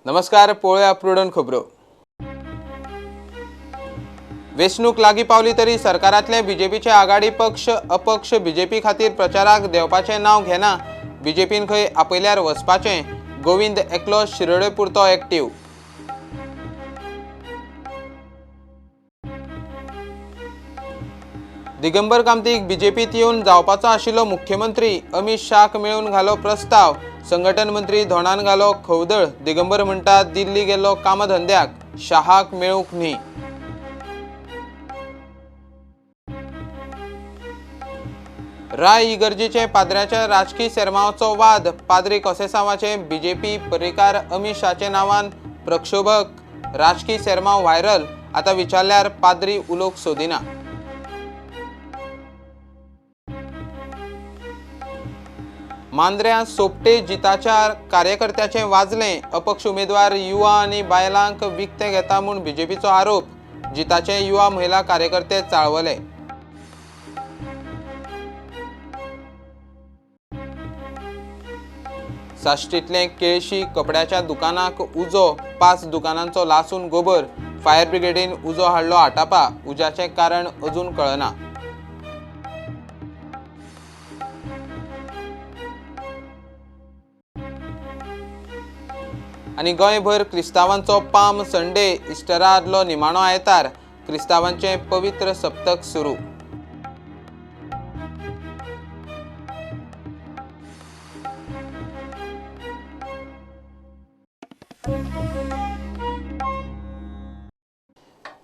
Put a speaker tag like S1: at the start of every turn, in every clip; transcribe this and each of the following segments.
S1: नमस्कार, पळोवया प्रुडंट खबरो. वेंचणूक लागीं पावली तरी सरकारांतले बीजेपीचे आघाडी पक्ष अपक्ष बीजेपी खातीर प्रचाराक देंवपाचें नांव घेना. बीजेपीन खंय आपयल्यार वचपाचें. गोविंद एकलो शिरोडे पुरतो एक्टीव. दिगंबर कामतीक बीजेपीत येवन जावपाचो आशिल्लो मुख्यमंत्री अमित शाहक मेळून घालो प्रस्ताव. संघटन मंत्री धोंडान घालो खवदळ. दिगंबर म्हणटा दिल्ली गेल्लो कामधंद्याक, शाहाक मेळूंक न्ही. राय इगर्जेचे पाद्र्याच्या राजकी सेरमावाचो वाद. पाद्री कोसेसांवाचे बीजेपी पर्रीकार अमित शाहचे नांवान प्रक्षोभक राजकी सेरमाव व्हायरल. आतां विचारल्यार पाद्री उलोवंक सोदिना. मांद्र्यां सोपटे जिताच्या कार्यकर्त्याचें वाजलें. अपक्ष उमेदवार युवा आनी बायलांक विकतें घेता म्हूण बीजेपीचो आरोप. जिताचे युवा महिला कार्यकर्ते चाळवले. साश्टींतले केळशी कपड्याच्या दुकानाक उजो. 5 दुकानांचो लासून गोबर. फायर ब्रिगेडीन उजो हाडलो आटापा. उज्याचें कारण अजून कळना. आनी गोंयभर क्रिस्तांवांचो पाम संडे. इस्टरा आदलो निमाणो आयतार. क्रिस्तांवांचें पवित्र सप्तक सुरू.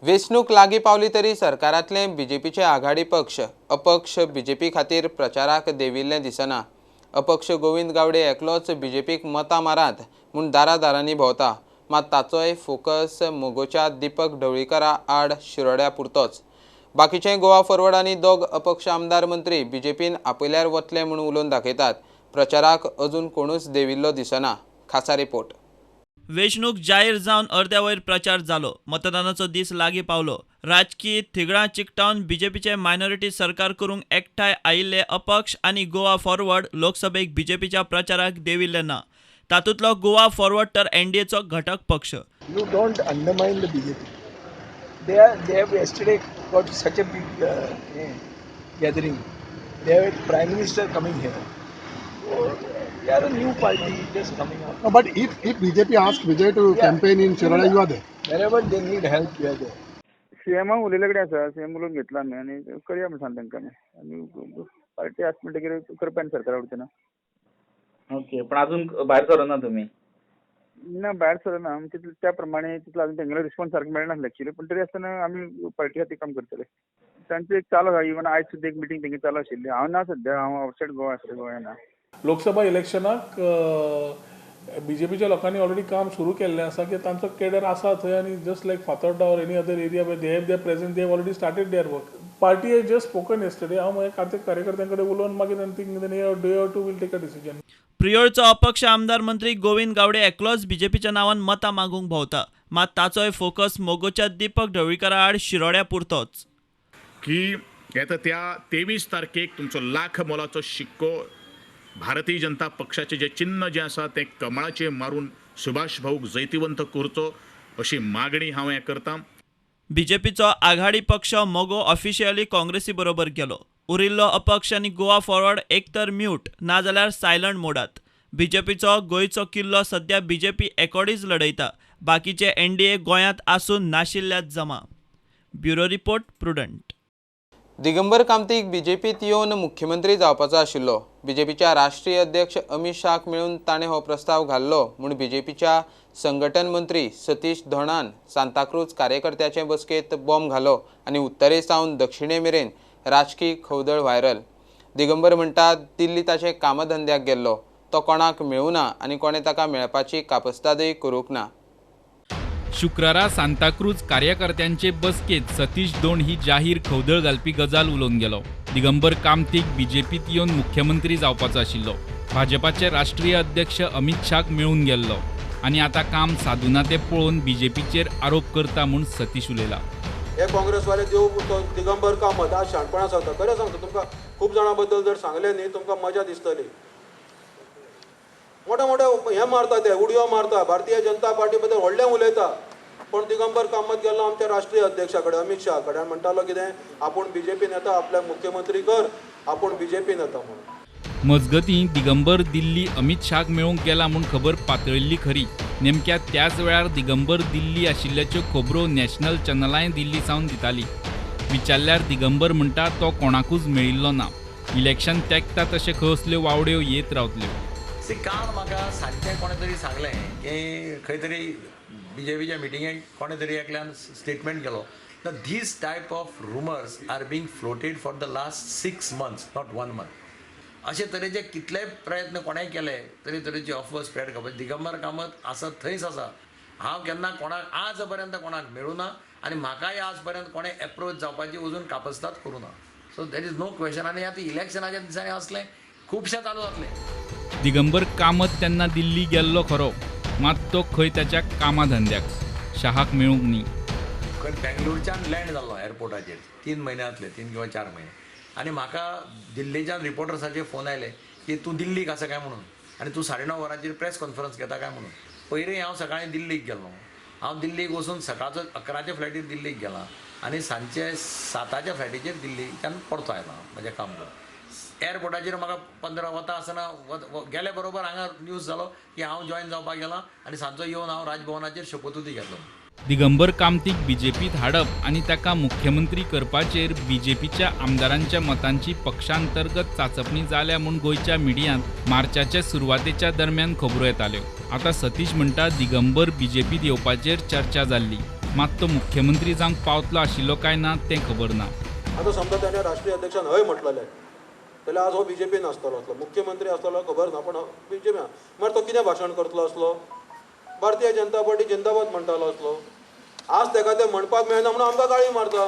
S1: वेंचणूक लागीं पावली तरी सरकारांतले बीजेपीचे आघाडी पक्ष अपक्ष बीजेपी खातीर प्रचाराक देंविल्लें दिसना. अपक्ष गोविंद गावडे एकलोच बीजेपीक मतां मारात म्हूण दारादारांनी भोंवता. मात ताचोय फोकस मगोच्या दीपक ढवळीकारा आड शिरोड्या पुरतोच. बाकीचे गोवा फॉरवर्ड आनी दोग अपक्ष आमदार मंत्री बीजेपीन आपयल्यार वतले म्हूण उलोवन दाखयतात. प्रचाराक अजून कोणूच देंविल्लो दिसना. खासा रिपोर्ट.
S2: वेंचणूक जाहीर जावन अर्द्या वयर प्रचार जालो. मतदानाचो दीस लागीं पावलो. राजकी थिगळां चिकटावन बीजेपीचे मायनॉरिटी सरकार करूंक एकठांय आयिल्ले अपक्ष आनी गोवा फॉरवर्ड लोकसभेक बीजेपीच्या प्रचाराक देंविल्ले ना. तातूंतलो गोवा फॉरवर्ड तर एनडीएचो घटक पक्ष.
S3: You don't undermine the BJP. They have yesterday got such a big gathering. They have a prime minister coming here. They are a new party just coming up.
S4: No, but if BJP asks Vijay to campaign in Shiroda, you are there.
S3: Wherever they need help, we are there.
S5: सीएमाक उलयल्ले कडेन आसा. CM उलोवन घेतला आमी आनी करया म्हण सांगता तांकां आमी. आनी पार्टी आसा म्हणटकीर करपा आनी सरकार उरचें ना.
S6: ओके, पण अजून भायर सरना तुमी?
S5: ना, भायर सरना आमी. तितले त्या प्रमाणे तितलो अजून तेंगेलो रिस्पॉन्स सारको मेळनासलो एक्चुली. पूण तरी आसतना आमी पार्टी खातीर काम करतले. तांचे एक चालू आसा. इवन आयज सुद्दां एक मिटींग तेंगे चालू आशिल्ली. हांव ना सद्या, हांव आवटसायड गोवा आसलें, गोंया ना.
S7: लोकसभा इलेक्शनाक बीजेपीच्या लोकांनी ऑलरेडी काम सुरू केल्लें आसा की तांचो केडर आसा थंय आनी just like Fatorda or any other area they have their presence, they have already started their work. Party has just spoken yesterday. हांव म्हज्या खाते कार्यकर्त्यां कडेन उलोवन मागीर day or two will take a decision.
S2: प्रियोळचो अपक्ष आमदार मंत्री गोविंद गावडे एकलोच बीजेपीच्या नांवान मतां मागूंक भोंवता. मात ताचोय फोकस मगोच्या दीपक ढवळीकारा आड शिरोड्या पुरतोच.
S8: की येता त्या 23 तारखेक तुमचो लाख मोलाचो शिक्को भारतीय जनता पक्षाचे जे चिन्ह जें आसा तें कमळाचें मारून सुभाष भाऊक जैतिवंत करचो अशी मागणी हांव हें करतां.
S2: बीजेपीचो आघाडी पक्ष मगो ऑफिशियली काँग्रेसी बरोबर गेलो. उरिल्लो अपक्ष आनी गोवा फॉरवर्ड एक तर म्यूट नाजाल्यार सायलंट मोडात. बीजेपीचो गोंयचो किल्लो सध्या बीजेपी एकोडीच लढयता. बाकीचे एनडीए गोंयांत आसून नाशिल्ल्यात जमा. Bureau report, Prudent.
S1: Digambar कामतीक बीजेपीत येवन मुख्यमंत्री जावपाचो आशिल्लो. बीजेपीच्या राष्ट्रीय अध्यक्ष अमित शाहक मेळून ताणें हो प्रस्ताव घाल्लो म्हूण बीजेपीच्या संघटन मंत्री सतीश धोंडान सांताक्रूज कार्यकर्त्याचे बसकेंत बॉम्ब घालो आनी उत्तरे सावन दक्षिणे मेरेन राजकी खवदळ व्हायरल. दिगंबर म्हणटा दिल्ली ताचे कामधंद्याक गेल्लो. तो कोणाक मेळूं ना आनी कोणें ताका मेळपाची कापस्तादय करूंक ना.
S9: शुक्रारा सांताक्रूज कार्यकर्त्यांचे बसकेत सतीश दोंड ही जाहीर खवदळ घालपी गजाल उलोवन गेलो. दिगंबर कामतीक बीजेपीत येवन मुख्यमंत्री जावपाचो आशिल्लो. भाजपाचे राष्ट्रीय अध्यक्ष अमित शाहक मेळून गेल्लो आनी आतां काम सादुना तें पळोवन बीजेपीचेर आरोप करता म्हूण सतीश उलयला.
S10: हे काँग्रेसवाले देव तो दिगंबर कामत आज शाणपणां सांगता. खरें सांगता तुमकां, खूब जाणां बद्दल जर सांगलें न्ही तुमकां मजा दिसतली. मोठे मोठे हें मारता, ते उडयो मारता, भारतीय जनता पार्टी बद्दल व्हडलें उलयता. पूण दिगंबर कामत गेल्लो आमच्या राष्ट्रीय अध्यक्षा कडेन अमीत शाह कडेन आनी म्हणटालो कितें, आपूण बीजेपीन येता, आपल्याक मुख्यमंत्री कर, आपूण बीजेपीन येता म्हणून.
S9: मजगतीं दिगंबर दिल्ली अमीत शाहक मेळूंक गेला म्हूण खबर पातळिल्ली खरी. नेमक्या त्याच वेळार दिगंबर दिल्ली आशिल्ल्याच्यो खबरो नॅशनल चॅनलांय दिल्ली सावन दिताली. विचारल्यार दिगंबर म्हणटा तो कोणाकूच मेळिल्लो ना. इलेक्शन तेंकता तशें खंय असल्यो वावड्यो येत रावतल्यो.
S11: काल म्हाका सांजचें कोणें तरी सांगलें की खंय तरी बीजेपीच्या मिटिंगेक कोणें तरी एकल्यान स्टेटमेंट केलो. These type of rumours are being floated for the last 6 months, not 1 month. अशे तरेचे कितलेय प्रयत्न कोणें केले तरे तरेचे अफवा स्प्रेड करपाक. दिगंबर कामत आसा थंयच आसा. हांव केन्ना कोणाक आज पर्यंत कोणाक मेळूं ना आनी म्हाकाय आज पर्यंत कोणें एप्रोच जावपाची अजून कापस्ताद करूं ना. So there is no question. आनी आतां इलेक्शनाच्या दिसांनी असलें खुबशें चालू जातलें.
S9: दिगंबर कामत तेन्ना दिल्ली गेल्लो खरो, मात तो खंय ताच्या कामा धंद्याक, शाहाक मेळूंक न्ही.
S11: खंय बेंगलोरच्यान लँड जाल्लो एअरपोर्टाचेर 3 म्हयने जातले, 3 किंवा 4 म्हयने. आनी म्हाका दिल्लीच्यान रिपोर्टर्साचे फोन आयले की तूं दिल्लीक आसा काय म्हणून आनी तूं 9:30 वरांचेर प्रेस कॉन्फरन्स घेता काय म्हणून. पयलीं हांव सकाळीं दिल्लीक गेल्लो. हांव दिल्लीक वचून सकाळचो 11च्या फ्लायटीर दिल्लीक गेलां आनी सांजचे 7च्या फ्लायटीचेर दिल्लीच्यान परतो आयला म्हजें काम करून. एअरपोर्टाचेर म्हाका 15 वता आसतना गेले बरोबर हांगा न्यूज जालो की हांव जॉयन जावपाक गेलां आनी सांजचो येवन हांव राजभवनाचेर शपथविधी घेतलो.
S9: दिगंबर कामतीक बीजेपीत हाडप आनी ताका मुख्यमंत्री करपाचेर बीजेपीच्या आमदारांच्या मतांची पक्षांतर्गत चाचपणी जाल्या म्हूण गोंयच्या मिडियांत मार्चाच्या सुरवातेच्या दरम्यान खबरो येताल्यो. आतां सतीश म्हणटा दिगंबर बीजेपीत येवपाचेर चर्चा जाल्ली, मात तो मुख्यमंत्री जावंक पावतलो आशिल्लो काय ना तें खबर ना.
S10: आतां समजा ताणें राष्ट्रीय अध्यक्षान हय म्हटलेलें जाल्यार आज हो बीजेपीन आसतलो आसलो, मुख्यमंत्री आसतलो खबर ना, पण बीजेपी मागीर तो कितें भाशण करतलो आसलो, भारतीय जनता पार्टी जिंदाबाद म्हणटालो आसलो. आज ताका तें म्हणपाक मेळना म्हणून आमकां गाळी मारता.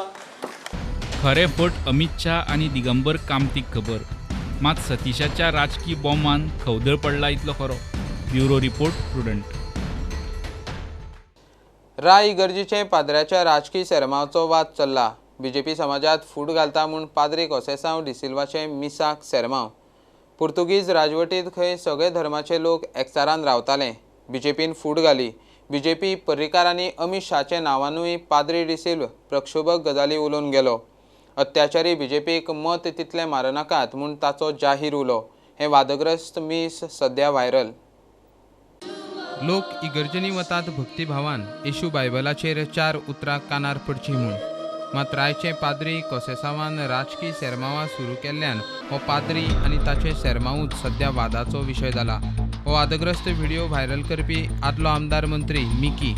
S9: खरें फट अमीत शाह आनी दिगंबर कामतीक खबर, मात सतीशाच्या राजकी बॉमान खवदळ पडला इतलो खरो. Bureau report, Prudent.
S1: राय इगर्जीचे पाद्र्याच्या राजकी सेरमावचो वाद चल्ला. बीजेपी समाजात फूट घालता म्हूण पाद्री कोसेसांव डिसिल्वाचे मिसाक सेरमाव. पुर्तुगीज राजवटीत खंय सगळे धर्माचे लोक एकचारान रावताले, बीजेपीन फूट घाली. बीजेपी पर्रीकार आनी अमीत शाहचे नांवानूय पाद्री डिसिल्व प्रक्षोभक गजाली उलोवन गेलो. अत्याचारी बीजेपीक मत तितलें मारनाकात म्हूण ताचो जाहीर उलो. हें वादग्रस्त मीस सद्या व्हायरल. लोक इगर्जनी वतात भक्तिभावान येशू बायबलाचेर 4 उतरां कानार पडचीं म्हूण, मात रायचे पाद्री कोसेसांवान राजकी सेरमावां सुरू केल्ल्यान हो पाद्री आनी ताचे सेरमावूच सद्या वादाचो विशय जाला. हो वादग्रस्त व्हिडिओ व्हायरल करपी आदलो आमदार मंत्री मिकी.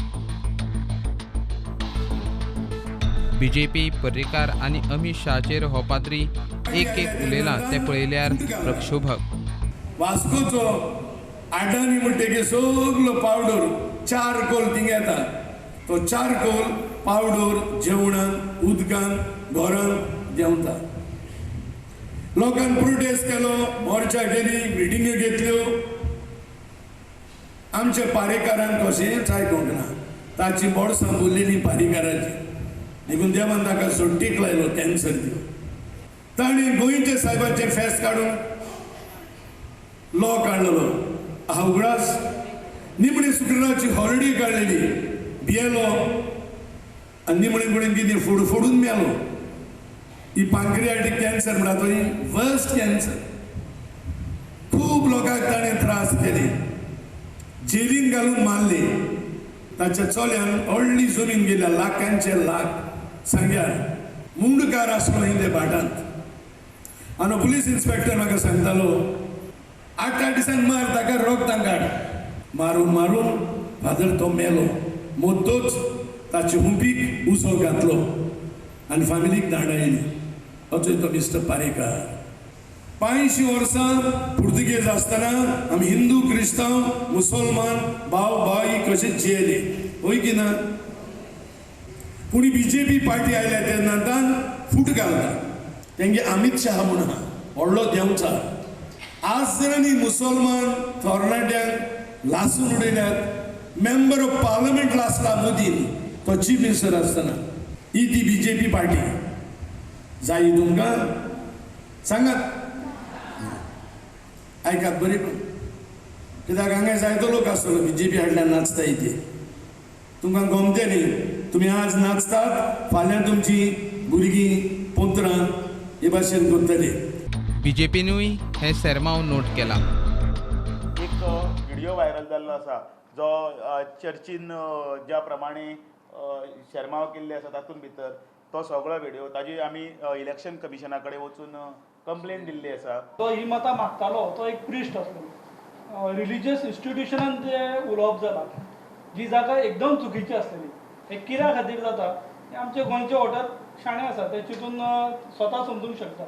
S1: बीजेपी पर्रीकार आनी अमीत शाहचेर हो पाद्री एक एक उलयला तें पळयल्यार प्रक्षोभक.
S12: वास्कोचो आडानी म्हणटकीर सगलो पावडर 4 कोल थिंग येता, तो 4 कोल पावडर जेवणान उदकान घरान देंवता. लोकांक प्रोटेस्ट केलो, मोर्चा केली, मिटिंग्यो घेतल्यो. आमच्या पारेकारान कशेंच आयकूंक ना, ताची बोडसां उरलेली पारेकाराची, देखून देवान ताका सोट्टीक लायलो, कॅन्सर दिवन. ताणें गोंयच्या सायबाचें फेस्त काडून लॉ काडलेलो. हा उगडास निमणे शुक्राची हॉलिडे काडलेली, भियेलो आनी निमणे कडेन कितें फोडून मेलो. ही पांक्रियाटीक कॅन्सर म्हणटा तो वर्स्ट कॅन्सर. खूब लोकांक ताणें त्रास केले, जेलीन घालून मारले. ताच्या चल्यान व्हडली जमीन गेल्या, लाखांचे लाख सांग्यार. मुंडकार आसलो इंदे भाटांत आनी पुलीस इन्स्पेक्टर म्हाका सांगतालो, 8-8 दिसांक मार ताका, रोगतां काड. मारून मारून फादर तो मेलो. मुद्दोच ताचे हुंपीक उसो घातलो आनी फामिलीक दांडायली. असो तो मिस्टर पारेकार. 85 वर्सां पुर्तुगेज आसतना आमी हिंदू क्रिस्तांव मुसलमान भाव भाई कशे जियेले, हय की ना? पूण बीजेपी पार्टी आयल्या तेन्ना फूट घालता. तेंगे अमीत शाह म्हूण आहा व्हडलो देंवचार. आज जरांनी मुसलमान तरणाट्यांक लासून उडयल्यात. मेंबर ऑफ पार्लमेंट लासला मोदीन, तो चीफ मिनिस्टर आसतना. ही ती बीजेपी पार्टी जायी तुमकां सांगात, आयकात बरें. कित्याक हांगा जायतो लोक आसतलो बीजेपी हाडल्यान नाचता इथे. तुमकां गमतें न्ही, तुमी आज नाचतात, फाल्यां तुमची भुरगीं पोत्रां हे भाशेन करतली.
S1: बीजेपीनूय हें सेरमांव नोट केला.
S13: एक व्हिडिओ व्हायरल जाल्लो आसा जो चर्चीन ज्या प्रमाणे शेरमांव केल्ले आसा तातूंत भितर तो सगळो व्हिडिओ ताजी आमी इलेक्शन कमिशना कडेन वचून कंप्लेन दिल्ली आसा.
S14: तो ही मतां मागतालो तो एक प्रिस्ट आसलो. रिलिजियस इन्स्टिट्युशनान जे उलोवप जाला जी जागा एकदम चुकीची आसलेली. हे कित्या खातीर जाता हे आमचे गोंयचे वोटर शाणे आसा, ते चितून स्वता समजूंक शकता.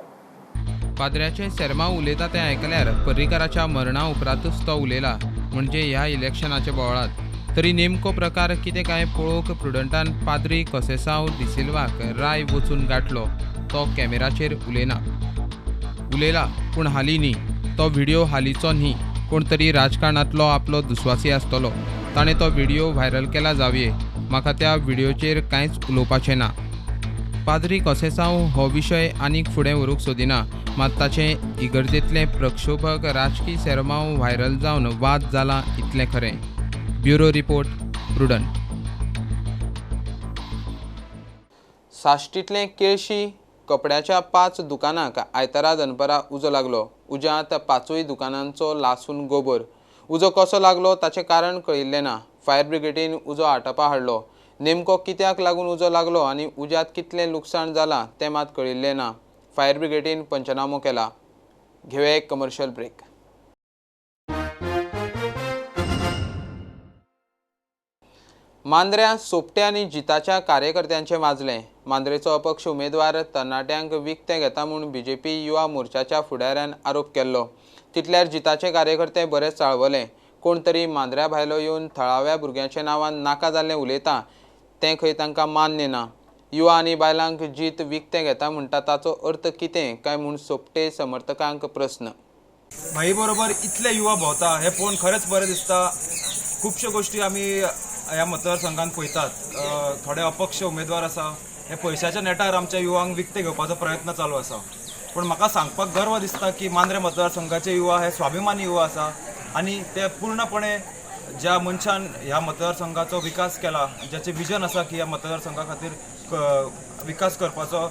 S1: पाद्र्याचें सेरमांव उलयता तें आयकल्यार पर्रीकाराच्या मरणा उपरांतूच तो उलयला म्हणजे ह्या इलेक्शनाच्या बोवाळांत. तरी नेमको प्रकार कितें काय पळोवंक प्रुडंटान पाद्री कसेसांव डिसिल्वाक राय वचून गांठलो. तो कॅमेराचेर उलयना, उलयला पूण हालीं न्ही. तो व्हिडिओ हालींचो न्ही, कोण तरी राजकारणांतलो आपलो दुस्वासी आसतलो, ताणें तो व्हिडिओ व्हायरल केला जावये. म्हाका त्या व्हिडिओचेर कांयच उलोवपाचें ना. पाद्री कसेसांव हो विशय आनीक फुडें व्हरूंक सोदिना, मात ताचें इगर्जेंतलें प्रक्षोभक राजकी सेरमांव व्हायरल जावन वाद जाला इतलें खरें. Bureau report, Prudent. साश्टींतलें केळशी कपड्याच्या 5 दुकानांक आयतारा दनपरां उजो लागलो. उज्यांत 5 दुकानांचो लासून गोबर. उजो कसो लागलो ताचें कारण कळिल्लें ना. फायर ब्रिगेडीन उजो आटपा हाडलो. नेमको कित्याक लागून उजो लागलो आनी उज्यांत कितलें लुकसाण जालां तें मात कळिल्लें ना. फायर ब्रिगेडीन पंचनामो केला. घेवया एक कमर्शियल ब्रेक. मांद्र्या सोपटे आनी जिताच्या कार्यकर्त्यांचें वाजलें. मांद्रेचो अपक्ष उमेदवार तरणाट्यांक विकतें घेता म्हूण बीजेपी युवा मोर्चाच्या फुडाऱ्यान आरोप केल्लो. तितल्यार जिताचे कार्यकर्ते बरेच चाळवले. कोण तरी मांद्र्या भायलो येवन थळाव्या भुरग्यांच्या नांवान नाका जाल्लें उलयता तें खंय तांकां मान्य ना. युवा आनी बायलांक जीत विकतें घेता म्हणटा ताचो अर्थ कितें काय म्हूण सोपटे समर्थकांक प्रस्न.
S15: भाई बरोबर इतले युवा भोंवता हें पळोवन खरेंच बरें दिसता. खुबश्यो गोश्टी आमी ह्या मतदारसंघात पळयतात. थोडे अपक्ष उमेदवार आसा हे पयशाच्या नेटार आमच्या युवांक विकते घेवपाचो प्रयत्न चालू आसा. पूण म्हाका सांगपाक गर्व दिसता की मांद्रे मतदारसंघाचे युवा हे स्वाभिमानी युवा आसा आनी ते पूर्णपणे ज्या मनशान ह्या मतदारसंघाचो विकास केला, ज्याचें विजन आसा की ह्या मतदारसंघा खातीर विकास करपाचो,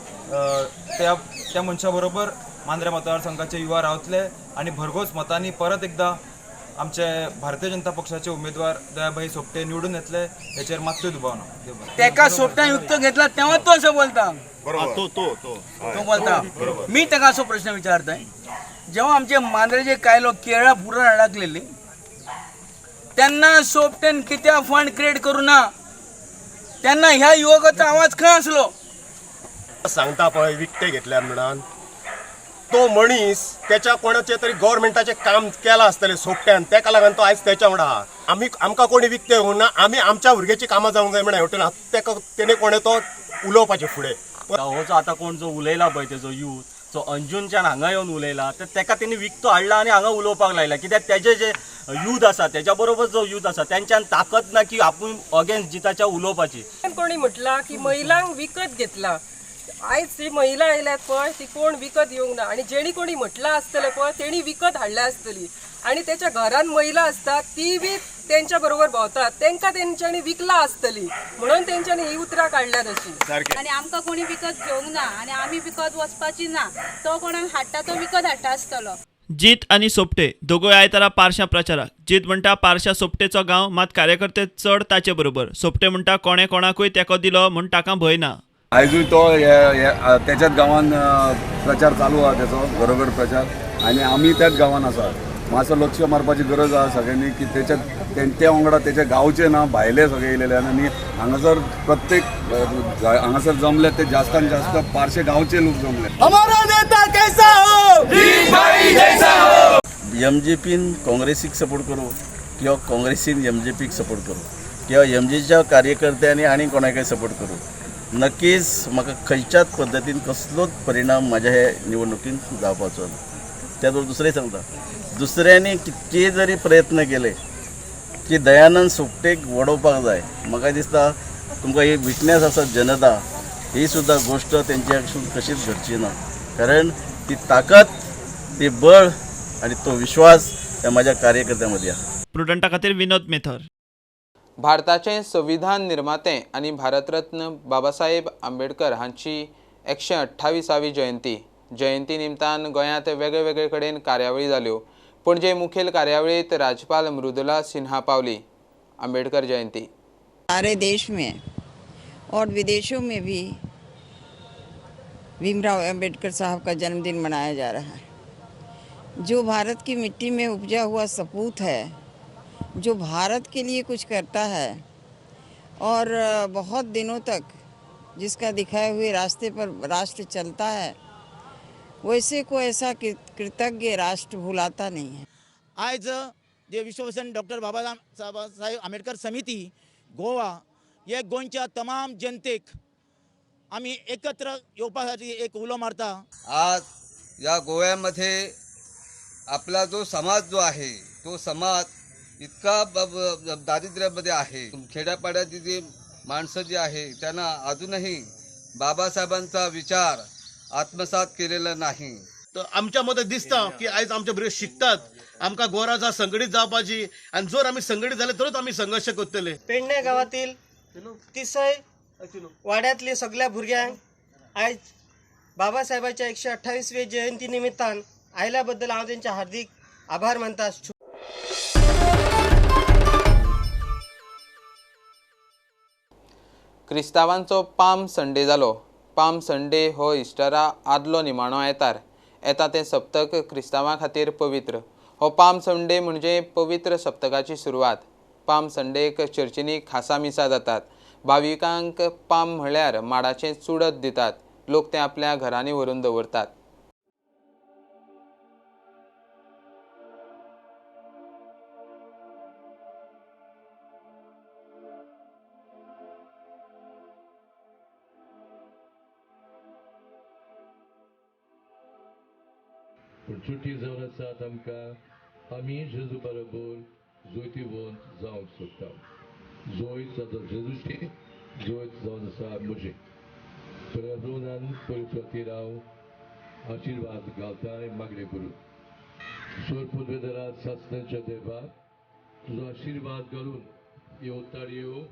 S15: त्या मनशा बरोबर मांद्रे मतदारसंघाचे युवा रावतले आनी भरघोस मतांनी परत एकदां आमचे भारतीय जनता पक्षाचे उमेदवार दयाभाई सोपटे निवडून येतले हेचेर मात्तूय दुबाव ना.
S16: तेका सोपट्यान युक्त घेतला तेव्हा तो असं बोलता, तो बोलता. मी ताका असो प्रश्न विचारतय, जेव्हा आमचे मांद्रेचे काय लोक केरळा पुरण अडकलेले तेन्ना सोपटेन कित्याक फंड क्रिएट करू ना, तेन्ना ह्या युवकाचो आवाज खंय आसलो?
S17: सांगता पळय विकते घेतल्यार म्हणून तो मनीस त्याच्या कोणाचे तरी गव्हर्मेंटाचें काम केलां आसतलें सोपट्यान, तेका लागून तो आयज तेच्या वांगडा आहा. आमी आमकां कोणी विकते घेवंक ना, आमी आमच्या भुरग्याची कामां जावंक जाय म्हणून हेवटेन तेका तेणे कोणें तो उलोवपाचें फुडें.
S18: हो जो आतां कोण जो उलयला पळय तेजो यूथ जो अंजूनच्यान हांगा येवन उलयला तर तेका तेणी विकतो हाडला आनी हांगा उलोवपाक लायला. कित्याक तेजे जे यूथ आसा तेच्या बरोबर जो यूथ आसा तेंच्यान ताकद ना की आपूण अगेन्स्ट जिताच्या उलोवपाची.
S19: कोणी म्हटलां की महिलांक विकत घेतला, आयज जी महिला आयल्यात पळय ती कोण विकत येवंक ना आनी जेणी कोणी म्हटलां आसतलें पळय तेणी विकत हाडल्या आसतली आनी तेच्या घरान महिला आसतात ती बी तेंच्या बरोबर भोंवतात, तेंकां तेंच्यांनी विकला आसतली म्हणून तेंच्यांनी ही उतरां काडल्यात अशी.
S20: आनी आमकां कोणी विकत घेवंक ना आनी आमी विकत वचपाची ना, तो कोणाक हाडटा तो विकत हाडटा आसतलो.
S2: जीत आनी सोपटे दोगोय आयतारा पारशा प्रचाराक. जीत म्हणटा पारशा सोपटेचो गांव, मात कार्यकर्ते चड ताचे बरोबर. सोपटे म्हणटा कोणे कोणाकूय तेको दिलो म्हूण ताका भंय ना.
S21: आयजूय तो त्याच्याच गांवान प्रचार चालू आहा, तेचो घरोघर प्रचार, आनी आमी त्याच गांवान आसा. मातसो लक्ष मारपाची गरज आहा सगळ्यांनी की तेच्या ते वांगडा तेच्या गांवचे ना भायले सगळे येयलेले आनी हांगासर प्रत्येक हांगासर जमले ते जास्तान जास्त पारशे गांवचे लोक जमले.
S16: हमारा नेता कैसा हो, भाई जैसा हो.
S22: एमजेपीन काँग्रेसीक सपोर्ट करूं किंवा काँग्रेसीन एमजेपीक सपोर्ट करूं किंवा एमजेच्या कार्यकर्त्यांनी आनी कोणाकय सपोर्ट करूं, नक्कीच म्हाका खंयच्याच पद्दतीन कसलोच परिणाम म्हाज्या हे निवडणुकीन जावपाचो ना. त्याच बरोबर दुसरें सांगता, दुसऱ्यांनी कितके जरी प्रयत्न केले की दयानंद सोपटेक वडोवपाक जाय, म्हाका दिसता तुमकां ही विटनेस आसा जनता, ही सुद्दां गोश्ट तेंच्यासून कशीच घडची ना, कारण ती ताकद, ती बळ आनी तो विश्वास ह्या म्हाज्या कार्यकर्त्यां मदीं आसा.
S2: प्रुडंटा खातीर विनोद मेथर.
S1: भारताचे संविधान निर्माते आनी भारतरत्न बाबासाहेब आंबेडकर हांची 128वी जयंती. जयंती निमतान गोंयांत वेगळे कडेन कार्यावळी जाल्यो. पणजे मुखेल कार्यावळींत राज्यपाल मृदुला सिन्हा पावली. आंबेडकर जयंती
S3: सारे देश में और विदेशों में भी भीमराव अम्बेडकर साहब का जन्मदिन मनाया जा रहा है. जो भारत की मिट्टी में उपजा हुआ सपूत है, जो भारत के लिए कुछ करता है और बहुत दिनों तक जिसका दिखाए हुए रास्ते पर राष्ट्र चलता है, वैसे को ऐसा कृतज्ञ राष्ट्र भुलाता नहीं है.
S4: आज जे विश्वभूषण डॉक्टर बाबा साहेब आंबेडकर समिती गोवा हे गोंयच्या तमाम जनतेक आमी एकत्र येवपा खातीर एक उलो मारता.
S23: आज या गोव्यामध्ये आपला जो समाज जो आहे तो समाज इतका दारिद्र्यामध्ये आहे. खेड्यापाड्याची जी माणसं जी आहे त्यांना अजूनही बाबासाहेबांचा विचार आत्मसात केलेला नाही.
S24: तर आमच्या मते दिसता की आयज आमचे भुरगे शिकतात, आमकां गरज आसा संघटीत जावपाची आनी जर आमी संघटीत जाले तरच आमी संघर्श करतले.
S25: पेडणे गांवातील तिसय वाड्यांतली सगळ्या भुरग्यांक आयज बाबासाहेबाच्या 128वे जयंती निमित्तान आयल्या बद्दल हांव तेंचे हार्दिक आभार मानता.
S1: क्रिस्तावांचो पाम संडे जालो. पाम संडे हो इस्टरा आदलो निमाणो आयतार. येता तें सप्तक क्रिस्तांवां खातीर पवित्र. हो पाम संडे म्हणजे पवित्र सप्तकाची सुरवात. पाम संडेक चर्चींनी खासा मिसां जातात. भाविकांक पाम म्हळ्यार माडाचें चुडत दितात. लोक तें आपल्या घरांनी व्हरून दवरतात.
S26: पूण सुटी जावन आसात आमकां आमी जेजू बरोबर जैतिवंत जावंक सोदता. जैत आतां जेजूची, जैत जावन आसा म्हजी. प्रभुनान परिस्थितीर हांव आशिर्वाद घालता आनी मागणें करूं. सोर पुर्वेदरा सासणाच्या देवा, तुजो आशिर्वाद घालून ह्यो ताळयो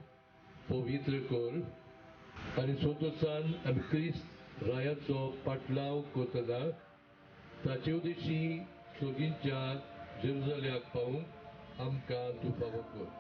S26: पवित्र कर आनी संतोशान आमी क्रिस्त रायाचो पाटलाव करतना ताचे उद्देशी सोगींच्या जेरुजाल्याक पावूंक आमकां तूं फावो कर.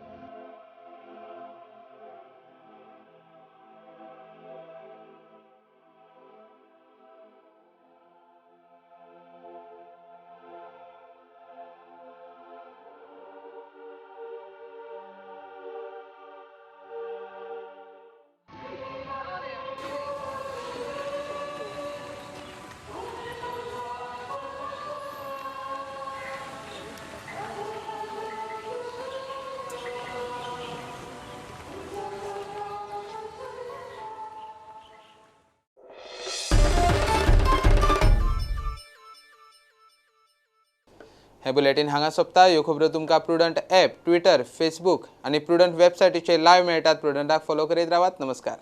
S1: हे बुलेटीन हांगा सोंपता. ह्यो खबरो तुमकां प्रुडंट ॲप, ट्विटर, फेसबूक आनी प्रुडंट वेबसायटीचेर लायव्ह मेळटात. प्रुडंटाक फॉलो करीत रावात. नमस्कार.